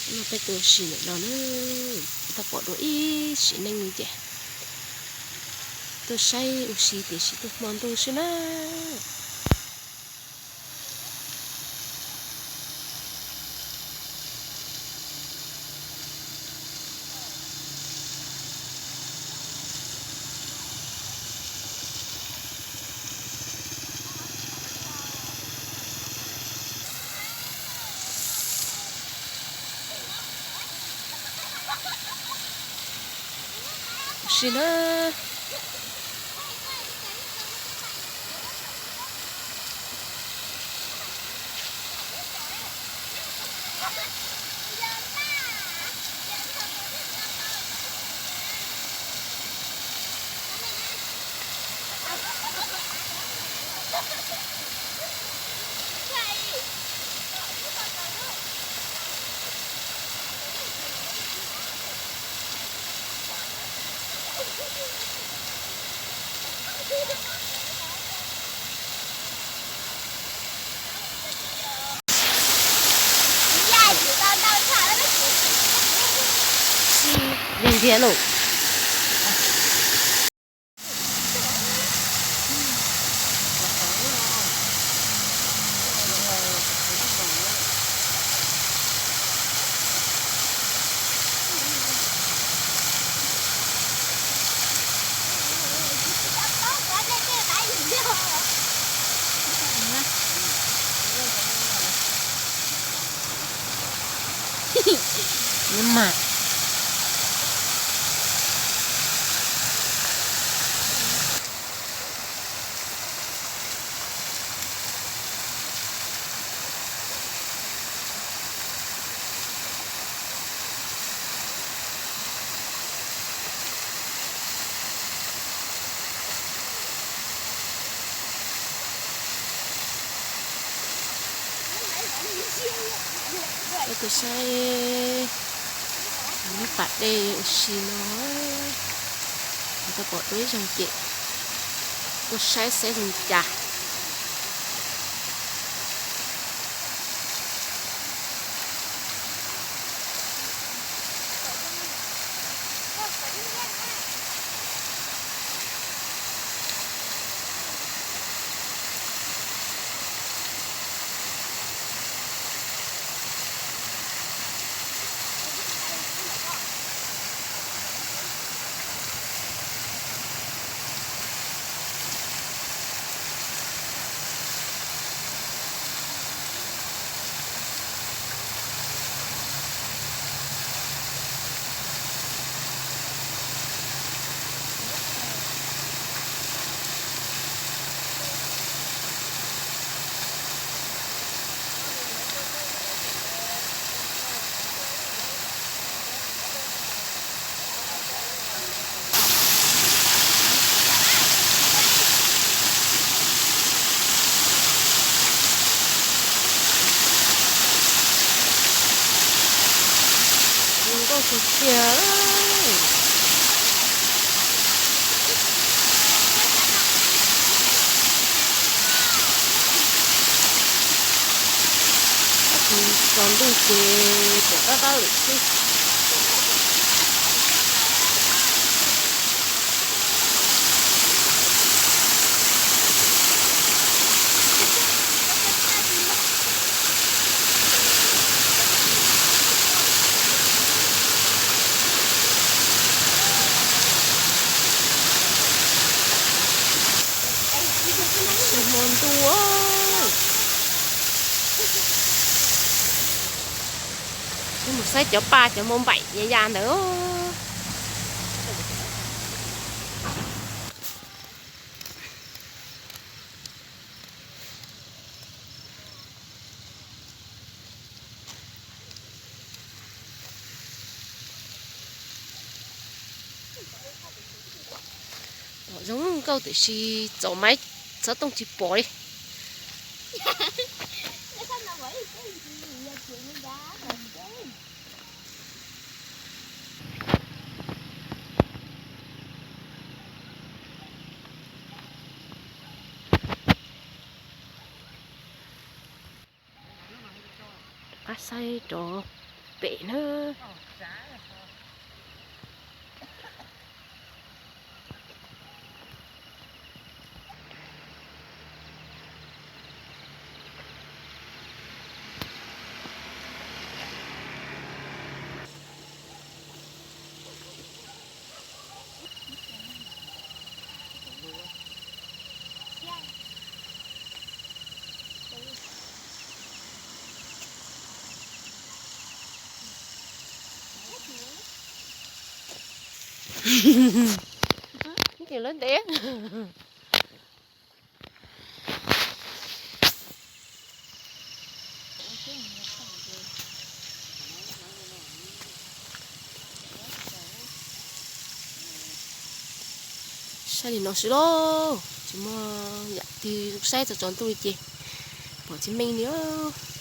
No peb tuaj ua si ntawm no na, tau pom dua ib sim neej li ces tuaj saib ua si tiam sis tuaj hmo ntuj xwb na. Si na. Ntxiag ntxiag lauj. Mas Peb tuaj saib lub pas dej ua si no, tau pom dua ib zaug ces tuaj saib saib zoo li cas. Zoo nkauj tiag tiag. Tab sis tsaus ntuj ces pom qab qab lawm xwb. Hmo ntuj, mus saib cov paj cov mus npaim ya ya ntawd. Pom zoo nkauj tiam sis txaus mas xov tooj tsis pom li. Rov qab saib rov Pem na. Ces lawv ntev. Saib li no xwb lauj, tsis muaj yam twg saib txog tsaus ntuj li ces pom tsis meej li os.